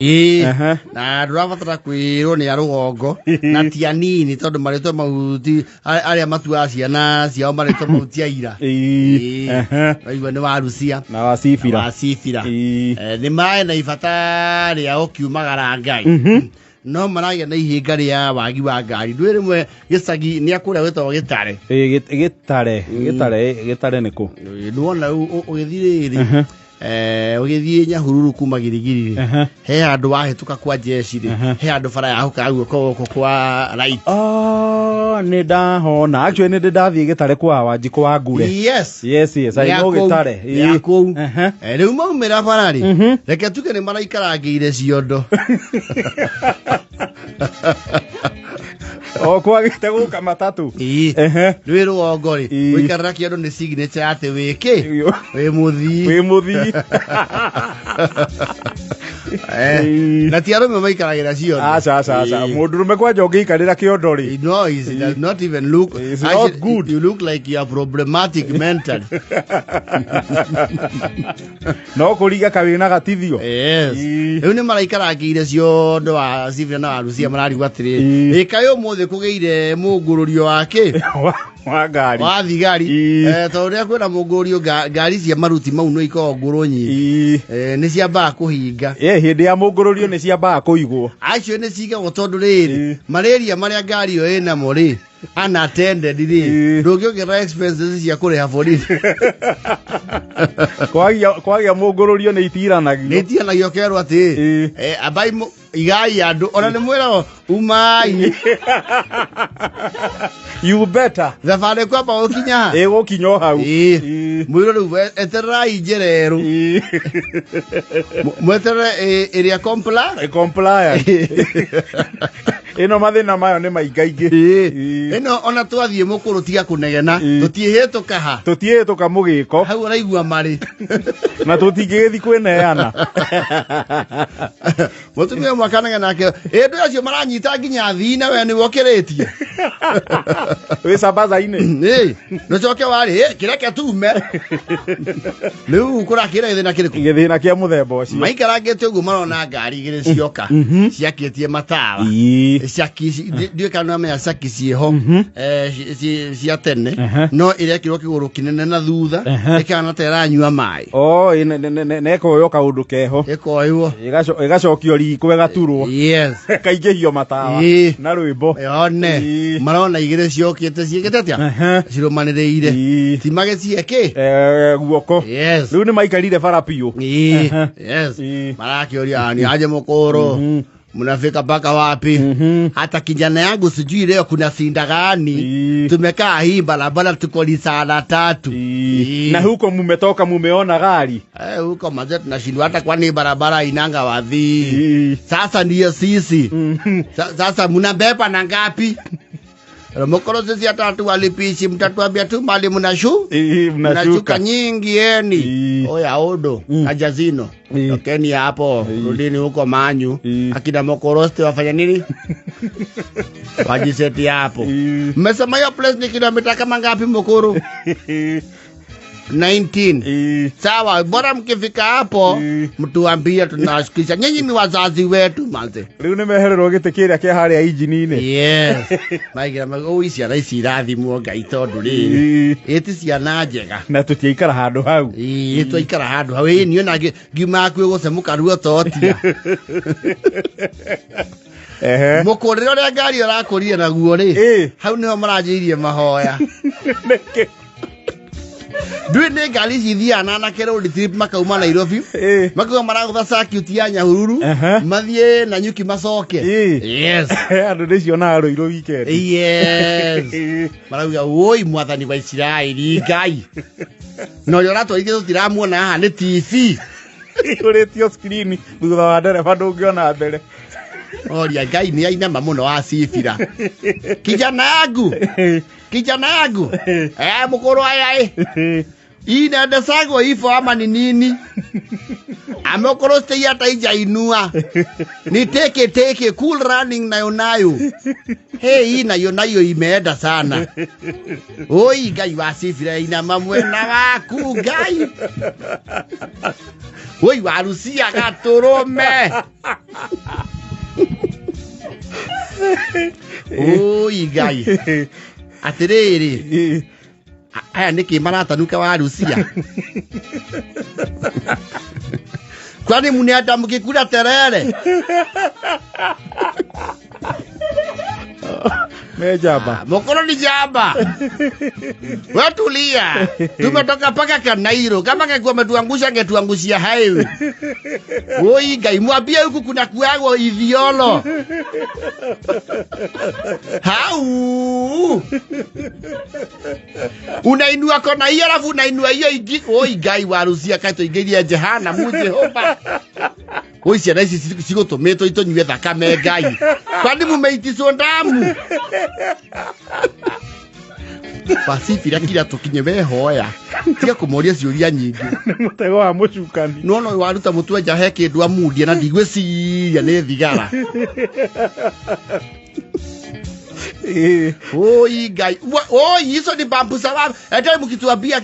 Ĩĩ. Aha. Na ndũrabatara kwĩrwo nĩ a rũgongo na ti anini tondũ marĩtwa mau ti arĩa matuaga ciana ciao marĩtwa mau ti aira. Ĩĩ. Ĩĩ. Aha. Waigua nĩ warucia Na wacibira. Wacibira. Ĩĩ. Nĩ maĩ na ibata rĩa gũkiumagara Ngai. No maragĩa na ihinga rĩa wagi wa ngari. Ndũĩ rĩmwe gĩcagi nĩ akũrĩa gwĩtagwo gĩtare. Ĩĩ, gĩtare. Gĩtare, gĩtare nĩ kũ? Nĩwona rĩu ũgĩthiĩ rĩrĩ ũgĩthiĩ Nyahururu kuma Girigiri rĩ, he handũ wahĩtũka kwa jeshi rĩ, he handũ bara yahũkaga guoko gũkũ kwa right. Oh, nĩ ndahona. Actually nĩ ndĩ ndathiĩ gĩtare kwa Wanjikũ wa Ngure. Yes. Yes, I Nĩ know akũu, gĩtare. nĩ Ĩĩ. akũu. Rĩu maumĩra bara rĩ, reke tuge nĩ maraikarangĩire ciondo. O kwagĩte gũka matatũ. Ĩĩ. Rwĩ rũgongo rĩ, gũikarĩra kĩondo nĩ signature ya atĩ wĩ kĩ? Wĩ mũthii. Wĩ mũthii. Na ti arũme maikaragĩra ciondo. Aca, aca, aca. Ĩĩ. Mũndũrũme kwanja ũngĩikarĩra kĩondo rĩ. No, it does not even look. It's not Actually, good. You look like you are problematic mentally. No kũringa kawĩna gatithio. Yes. Ĩĩ. Rĩu nĩ maraikarangĩire ciondo wa Sylvia na wa Lucia mararigwo atĩrĩrĩ. Ĩĩ. Ĩ kaĩ ũmũthĩ kũgĩire mũngũrũrio wa kĩ? Wa ngari. Wa thigari. Ĩĩ. Tondũ rĩrĩa kwĩna mũngũrũrio ngari cia maruti mau no ikoragwo ngũrũ nyingĩ. Ĩĩ. Nĩ ciambaga kũhinga. Ĩ, hĩndĩ ya mũngũrũrio nĩ ciambaga kũigwo. Acio nĩ cigagwo tondũ rĩrĩ, Ĩĩ. marĩria marĩa ngari ĩyo ĩnamo rĩ, unattended rĩ, Ĩĩ. ndũngĩongerera expenses cia kũrĩha borithi. Kwagĩa mũngũrũrio nĩ itiranagio. Nĩ itiranagio kerwo atĩ, Ĩĩ. ambai igai andũ, ona nĩ mwĩragwo umai. You better. Thabarĩ kwamba gũkinya ha? Ĩ, gũkinya o hau. Ĩĩ. Ĩĩ. Mwĩrwo rĩu etererai njĩra ĩrũ. Ĩĩ. Mweterere ĩrĩa Compliant. Ĩno mathĩna mayo nĩ maingaingĩ. Ĩĩ. Ĩĩ. Ĩno ona twathiĩ mũkũrũ tiga kũnegena, Ĩĩ. tũtiĩhĩtũka ha. Tũtiĩhĩtũka mũgĩko. Hau ũraigua marĩ. Na tũtingĩgĩthiĩ kwĩneana. Mũtumia ũmwe akanegena nake, ĩ andũ acio maranyita nginya thii na we nĩwe ũkĩrĩtie. Wĩ sambaza-inĩ. Ĩ, nũcoke warĩ, ĩ, kĩreke tume. Rĩu kũrakĩra gĩthĩna kĩrĩkũ? Gĩthĩna kĩa mũthemba ũcio. Maikarangĩte ũguo marona ngari igĩrĩ cioka ciakĩtie matawa. Ĩĩ. Caki ndiũĩ kana nĩwamenya caki ciĩho cia tene no ĩrekĩrwo kĩgũrũ kĩnene na thutha ĩkahana ta ĩranyua maĩ. Oh, ĩ, ne ĩkoywo kaũndũ keho. Ĩkoywo. Ĩgacokio riko ĩgaturwo. Yes. Ĩkaingĩhio matawa. Ĩĩ. Na rwĩmbo. One. Ĩĩ. Marona igĩrĩ ciokĩte ciĩkĩte atĩa? Cirũmanĩrĩire. Ĩĩ. Ti magĩcie kĩ? Guoko. Yes. Rĩu nĩ maikarire bara biũ. Ĩĩ. Yes. Ĩĩ. Marakĩũria ni aje mũkũrũ. Mnafika mpaka wapi? Hata kijana yangu sijui leo kuna sinda gani. Ii. Tumekaa hii barabara tuko lisaa la tatu. Ii. Ii. Na huko mumetoka mumeona gari. Huko mazee tunashindwa hata kwani barabara inanga wadhi. Ii. Sasa ndiyo sisi. Sasa mnabeba na ngapi? Mokoro sisi hata hatuwalipishi, mtatuambia tu mali mnashu. Ii, mnashuka. Mnashuka nyingi eni. Ii. Oya odo, ajazino. Ii. Tokeni hapo, Ii. rudini huko manyu. Ii. Akina Mokoroste wafanya nini? Wajiseti hapo. Ii. Mmesema hiyo place ni kilomita kama ngapi Mukuru? 19. Ii. Sawa, bora mkifika hapo Ii. mtuambie, tunawasikiza. Nyinyi ni wazazi wetu manze. Rĩu nĩ mehererwo gĩtĩ kĩrĩa kĩa harĩa injini-inĩ. Yes. Maigira ũi ciana ici irathimwo Ngai tondũ rĩrĩ. Ii. Ĩ ti ciana njega. Na tũtiaikara handũ hau. Ĩ twaikara handũ hau. Ĩ niĩ ona ngiuma hakuhĩ gũcemũka ruo totia. Ehe. Mũkũrĩre ũrĩa ngari ũrakũrire naguo rĩ. Ĩ. Hau nĩho maranjĩirie mahoya. Nĩkĩ? Ndũĩ nĩ ngari ici ithiaga na anake road trip makauma Nairobi. Ĩ. Makauga maragũtha circuit ya Nyahururu. Mathiĩ Nanyuki macoke. Ĩ. Yes. Andũ nĩ cionaga Ruiru weekend. Yes. Marauga woi mwathani wa Isiraeli Ngai. Na ũrĩa ũratwarithia tũtiramuona haha nĩ TV. Ihũrĩtio screen thutha wa ndereba ndũngĩona mbere. Oria Ngai nĩ ainama mũno wa cibira. Kijana yangu. Kijana yangu. Mkuru aya ĩ. Inaendesagwo hivyo ama ni nini? Amokoro stay hata ijainua. Ni teke teke cool running nayo nayo. Hey, hii nayo nayo imeenda sana. Oi Ngai wacibira inama mwena waku Ngai. Oi warucia gatũrũme. Oi Ngai. Atĩrĩrĩ, aya nĩkĩ maratanuka warucia? Kwani mnaenda mkikula terere? Me njamba. Mokoro ni jamba. Wewe tulia. Tumetoka paka Kanairo. Kama kangekuwa ametuangusha angetuangushia highway. Oi Ngai, mwambie huku kuna kuagwo Ithiolo. Hau. Unainua kona hiyo alafu unainua hiyo ingi. Oi Ngai warucia kaĩ tũingĩrie jehanamu Jehova. Oi ciana ici cigũtũmĩtwo itũnyue thakame Ngai. Kwani mumeitiswo damu? Pasifira kira tũkinye wehoya. Tiga kũmoria ciũria nyingĩ. Nĩ mũtego wa mũcukani. Nona ũyũ waruta mũtwe nja he kĩndũ amundia na ndigwĩciria nĩ thigara. Oi Ngai. Oi hizo ni bambusa wapi? Ete mkituambia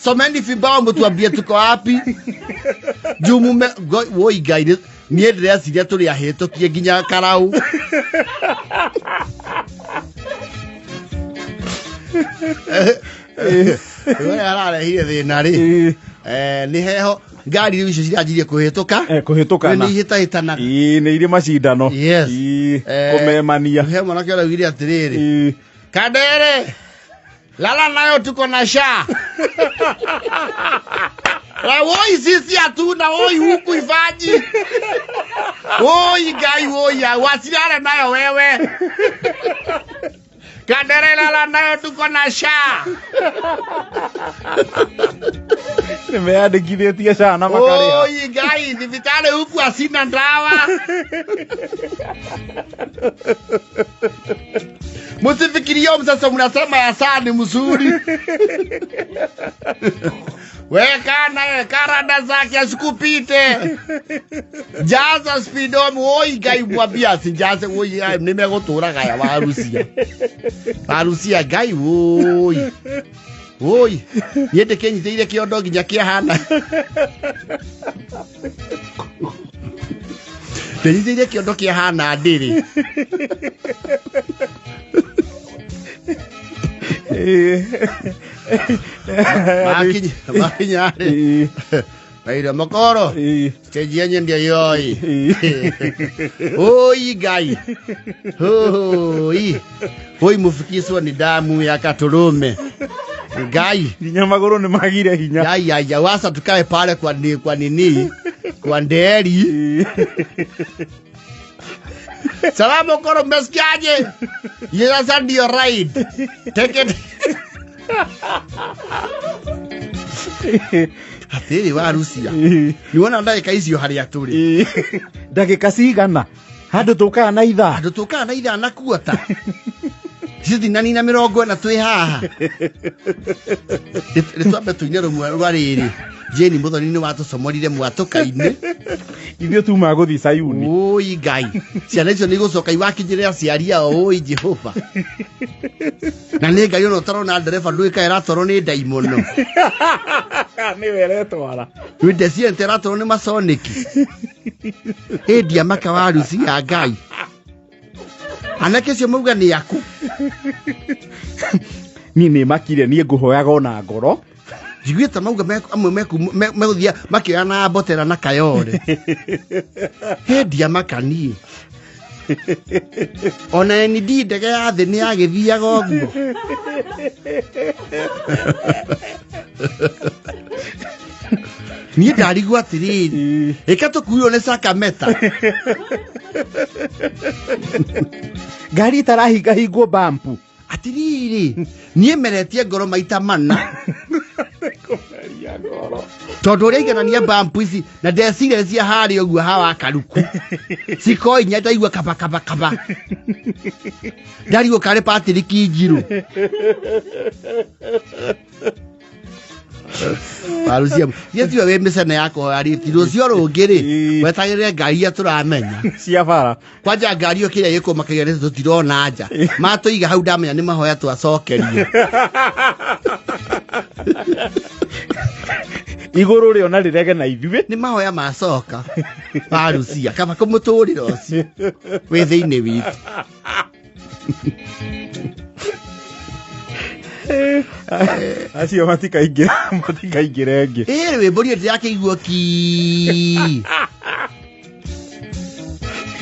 someni vibao mtuambie tuko wapi? Juu mume oi Ngai niĩ ndĩreciria tũrĩ ahĩtũkie nginya karau. We ararehire thĩna rĩ. Nĩ heho ngari rĩu icio ciranjirie kũhĩtũka. Kũhĩtũkana. Nĩ ihĩtahĩtanaga. Ĩĩ, nĩ irĩ macindano. Yes. Ĩĩ, kũmemania. He mwanake ũraugire atĩrĩrĩ. Kadere lala nayo tuko na sha na woi sisi hatuna woi huku ifaji woi Ngai woi ya wasilale nayo wewe Kadere lala nayo tuko na sha Nĩ meyandĩkithĩtie SHA na makarĩha. Oi Ngai thibitarĩ huku asina ndawa Msifikirie sasa mnasema ya saa ni mzuri. Weka naye karada zake asikupite. Jaza speedom oi Ngai mwambia asijaze oi ai nimegũtũraga ya warucia. Warucia Ngai oi. Oi niĩ ndĩkĩnyitĩire kĩondo nginya kĩahana. Ndĩnyitĩire kĩondo kĩahana ndĩrĩ. Makinya rĩ. Maire mokoro. Stage yenye ndio yoi. Oi Ngai. Oi. Oi mufikiswa ni damu ya katũrũme. Ngai. Nginya magũrũ nĩ magire hinya. Ya ya ya wasa tukae pale kwa ni, kwa nini? Kwa nderi. Salamu koro mmesikiaje? Ye sasa ndio ride. Take it. Atĩrĩ wa Rusia. Nĩwona ndagĩka icio harĩa tũrĩ. Ndagĩka cigana handũ tũkaga na ithaa. Andũ tũkaga na ithaa na kuota. Citinani na 40 twĩ haha. Nĩ twambe tũine rũmwe rwa rĩrĩ. Jane Muthoni nĩ watũcomorire mwatũka-inĩ. Ithuĩ tuma gũthiĩ Sayuni. Oi Ngai. Ciana icio nĩ igũcoka iwakinyĩre aciari ao. Oi Jehova. Na nĩ Ngai ona ũtarona ndereba ndũĩka ĩratwarwo nĩ ndaimono. Nĩwe ĩretwara. Wĩndeciente ĩratwarwo nĩ masoniki. Ĩndia maka wa ruci ya Ngai. Anake acio mauga nĩ aku. Niĩ nĩ makire niĩ ngũhoyaga ona ngoro. Njiguĩte mauga amwe megũthiĩ makĩoya na mbotera na kayore. Endia maka niĩ. Ona ND ndege ya thĩ nĩ yagĩthiaga ũguo. Niĩ ndarigwo atĩrĩrĩ, ĩka tũkuirwo nĩ Sakameta. Ngari itarahingahingwo bampu. Atĩrĩrĩ, niĩ meretie ngoro maita mana. Kũmeria ngoro. Tondũ ũrĩa iganania bampu ici na ndeciria cia harĩa ũguo hawa karuku. Ciko inya ndaigua kaba kaba kaba. Ndarigwo karĩ Patrick Njiru. Warucia githĩ tiwe wĩ mĩcene ya kũhoya rĩti rũcio rũngĩ rĩ Ĩĩ. wetagĩrĩre ngari iria tũramenya Cia bara. Kwanja ngari ĩyo kĩrĩa gĩkũmakagia nĩ tũtirona nja matũiga hau ndamenya nĩ mahoya twacokerio. Igũrũ rĩona rĩrege na ithuĩ. Nĩ mahoya macoka warucia kaba kũmũtũrĩra ũcio wĩ thĩinĩ witũ. Acio matikaingĩra matikaingĩra ĩngĩ. Ĩĩ rwĩmbo niĩ ndĩrakĩigua ki.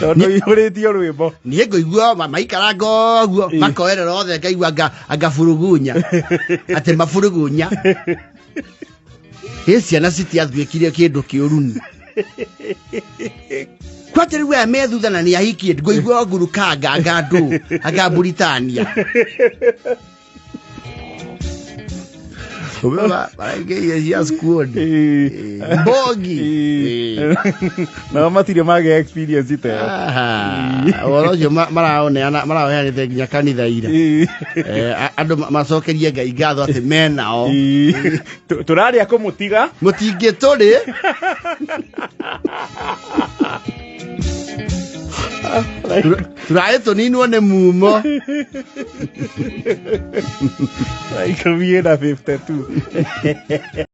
Tondũ ihũrĩtio rwĩmbo. Niĩ ngũigua maikaranga ũguo Ĩĩ. makoerera othe ngaigua anga burugunya atĩ maburugunya ĩ ciana citiathuĩkire kĩndũ kĩũruni kwanja rĩu aya me thutha na nĩ ahikie ngũigua ngurukanga anga ndũ anga Buritania maraingĩire cia squad. Ĩĩ. Mbogi. Ĩĩ. Nao matirĩ magĩa experience ta ĩyo. Aha, ũhoro ũcio maraũneana maraũheanĩte nginya kanitha ira. Ĩĩ. Andũ macokerie Ngai ngatho atĩ menao. Ĩĩ. Tũrarĩa kũmũtiga. Mũtingĩtũrĩ. Tũraĩ tũninwo nĩ mumo. 10:52.